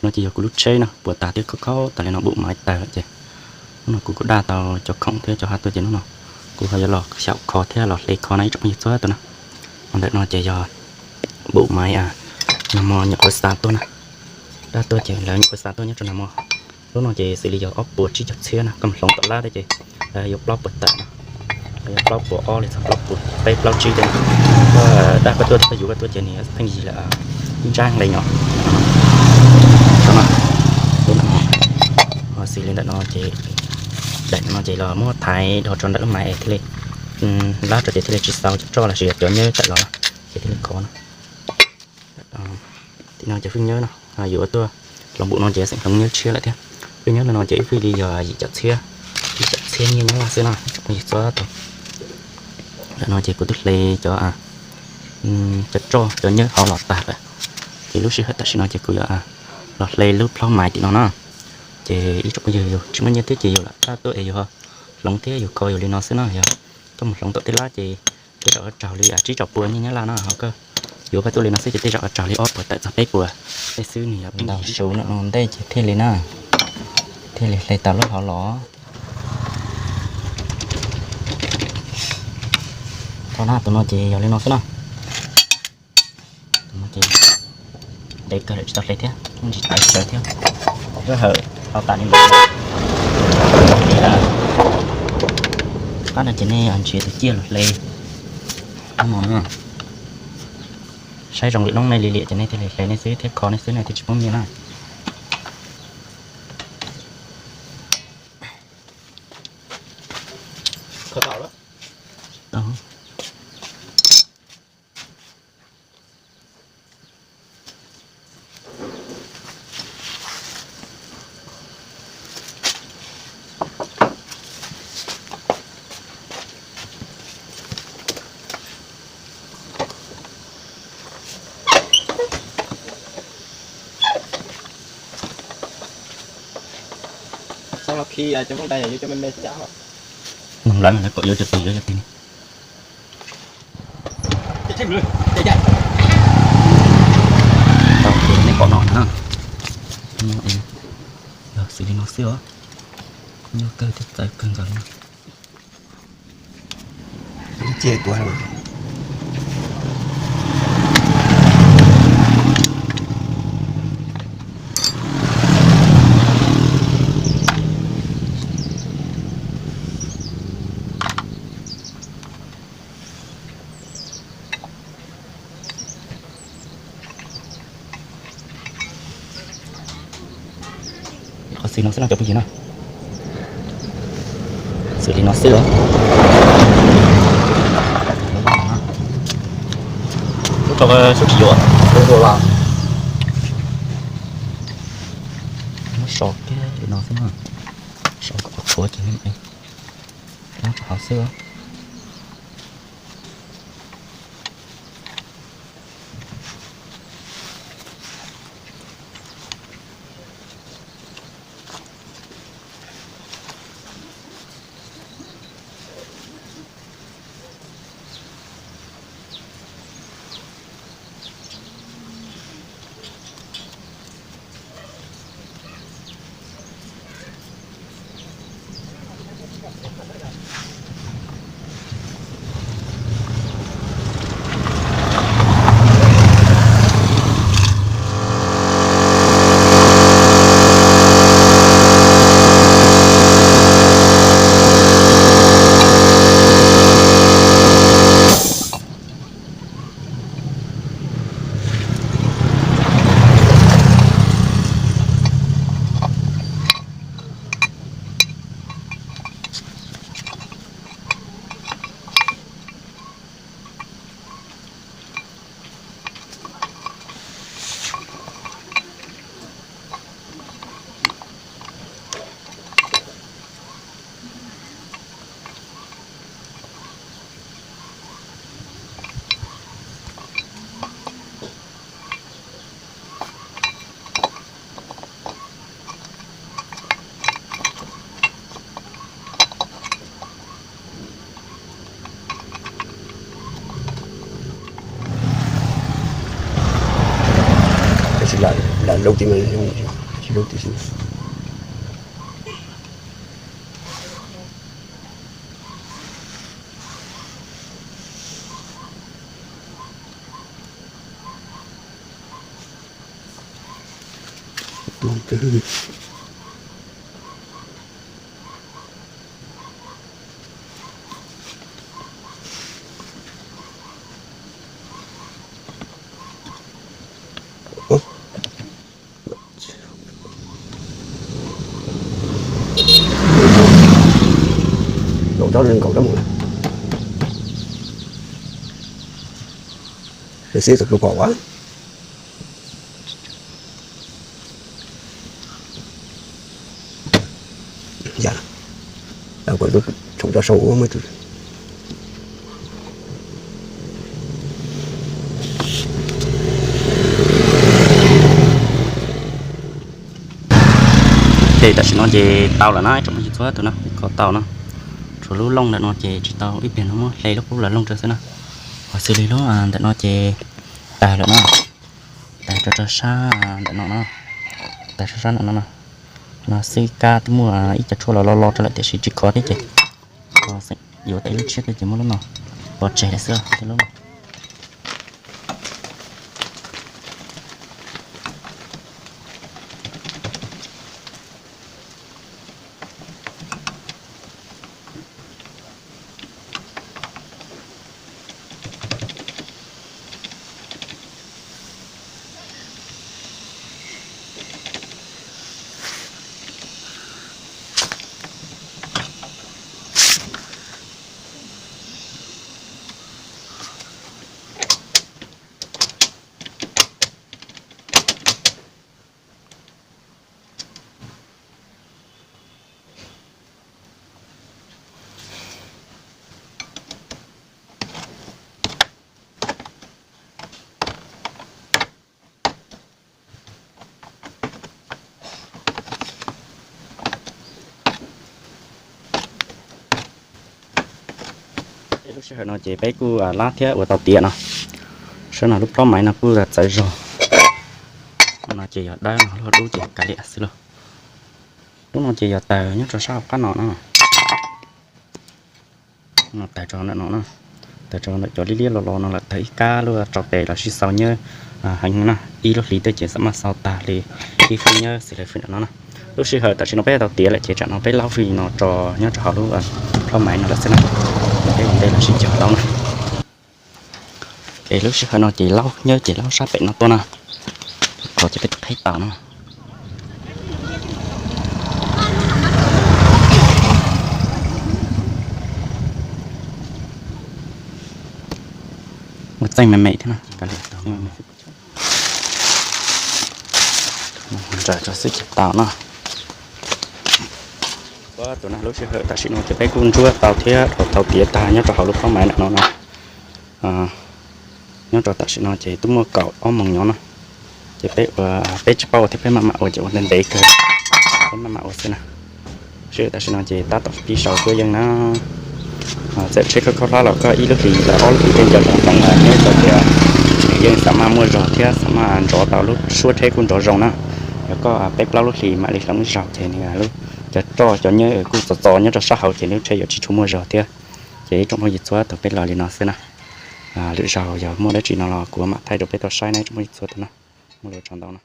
No ces yog kuv lub tsheb no puas tas thiab, khaub khaub tas li no, bum maiv tawg lawm ces hnub no kuv kuj daj tau cov khoom thiab cov hab tuaj ces hnub no kuv ho yuav los xyaum kho thiab los hle kho no ib tsoom phooj ywg txhua tus na. Ntawm no ces yog bum maiv, nag hmo nyuam qhuav xa tuaj na, daj tuaj ces lawv nyuam qhuav xa tuaj nyob rau nag hmo. Lub no ces xws li yog ob puas tsib caug txhiab na, koj mus hloov tom lab thiab ces lawv yuav plaub puas tawm no, lawv yuav plaub puas ob li txog plaub puas peb plaub tsib thiab. Koj daj koj tuaj, koj yuav koj tuaj ces nws yuav pheej yig lawm ib ntsab nqe nyom. Lub no, ho xws li ntawm no ces, daim no ces los muab thaiv dhau rau ntawm lub maiv es thiaj li, lab rau ces thiaj li tsis xau cov roj lossis yog cov nyab tawm los na, ces thiaj li khov no. Tim no ces fwj nyab no, yuav tuaj hloov bum no ces xeem hloov nyab tshiab lawm thiab. Fwj nyab no ces ib fwj li yog yim caum txhiab, yim caum txhiab nyiaj Nyab Laj xwb no, tsoom phooj ywg txhua tus. Ntawm no ces kuv twb hle cov, cov roj cov nyab hauv los tag lawm, ces lub sij hawm tam sim no ces kuv yuav los hle lub plhaub maiv tim no na. Ces ib tsoom phooj ywg yus tsis muaj nyiaj thiab ces yus lam daj tuaj es yus ho hloov thiab yus kho yus li no xwb na. Yog koj mus hloov tom tej lab ces tej zaum yuav raug li tsib rau puas nyiaj Nyab Laj no, ho koj yuav koj tuaj li no xwb ces tej zaum yuav raug li ob puas tawm txog peb puas tej xwb, nws yog pheej ntau suv no ntej ces thiaj li na, thiaj li hle tau lub hauv los. Tau na, tus no ces yog li no xwb na. Tus no ces ntev kawg lawm tsis tau hle thiab, muaj ntsis tawv tsawv thiab. Lub hawm tau tas li ntawd. Qab no ces nej nrhiav tus ciaj los hle. Hnub no saib zoo lwm hnub nej li liam ces nej thiaj li hle nej xwb thiab kho nej xwb, nej thiaj tsis poob nyiaj na. Txhob los khi cov nplooj dais, yuav cov me me cab. Nug lawv, lawv kom yuav cov twg yuav cov twg. Tau, nej pom no na, yog xws li no xwb os, nyuaj kawg thiab txawv kawg nkaus li. Qhov xws no xwb no cov phooj ywg na. Xws li no xwb os. Lub rau sub tsis yuav. Muab so kiag li no xwb na. So kom qhuav ces muab rau hauv xwb. Zaum tid mas, zaum tid xwb. Nkaum rau, nkaum rau mus. Xib tus pom ua. Ya, kuv tsoom rau sau ua muaj tus. Ces tam sim no ces tau lawm na, tsoom phooj ywg txhua tus na, kho tau na. Tshuav lub looj ntawm no ces tsis tau, ib pliag no muab hle lub qub los looj rau xwb na. Hos xws li lub ntawm no ces tawg lawm na, tawg rau sab ntawm no na, tawg sab sab ntawm no na. No xwb kab twb muaj ib co tshuaj los lo lo rau lawm tiam sis tsis khov thiab ces yuav tau ib lub tshiab thiab ces muab lub no pov tseg lawm xwb thiab lub no. Lub sij hawm no ces peb kuj lab thiab ua tau tiav no. Saib no lub plaub maiv no kuj txawv zog. No ces yog dawb no, lub dub ces kav liam xwb lauj. Lub no ces yog tawg nyob rau sab hauv qab no no. No tawg rau ntawm no na, tawg rau ntawm cov liab liab los los no lawm, tawg ib kab lub rau pem los sib xaus nyab heev na, ib lub hlis tej ces xam maj xaus tag li ib feem nyab xws li feem ntawm no na. Lub sij hawm tam sim no peb tau tiav lawm ces tsam no peb laub fij no tso nyob rau hauv lub plaub maiv no lawm xwb na. Peb ua ntej los sib cog laub na. Ces lub sij hawm no ces laub nyab ces laub sab pem no tuaj na, qhov ces peb tus qheb tau na. Ua txeej me me thiab na. Ntsaws tso xwb ces tau no. Ua tus no lub sij hawm tam sim no ces peb kuj ntsuab tau thiab ua tau tiav tag nyob rau hauv lub plaub maiv ntawm no no. Nyob rau tam sim no ces twb muaj kaum ob moos nyob no. Ces peb ua, peb tsis paub ua thiab peb maj mam ua ces ua ntev ntev kawg, peb maj mam ua xwb na. Sij hawm tam sim no ces tab tom pib sau cuab yeej na. Txawm tsheb khaub khaub hlab los koj ib lub hlis los ob lub hlis tej ncaws zoo heev los nyob rau tias nws yeej xam maj muaj zog thiab xam maj nrov tau lub suab tsheb kuj nrov zoo na. Yog koj peb plaub lub hlis mam li hloov ib zaug ces nws lub cov roj cov nyab kuj txo txo nyob rau sab hauv ces lub tsheb yuav tsis tshua muaj zog thiab. Ces ib tsoom phooj ywg txhua tus peb los li no xwb na. Lwm zaug yog muaj dab tsi no los kuv mam thaij rau peb tau saib na ib tsoom phooj ywg txhua tus na. Muaj lua tsaug ntau no.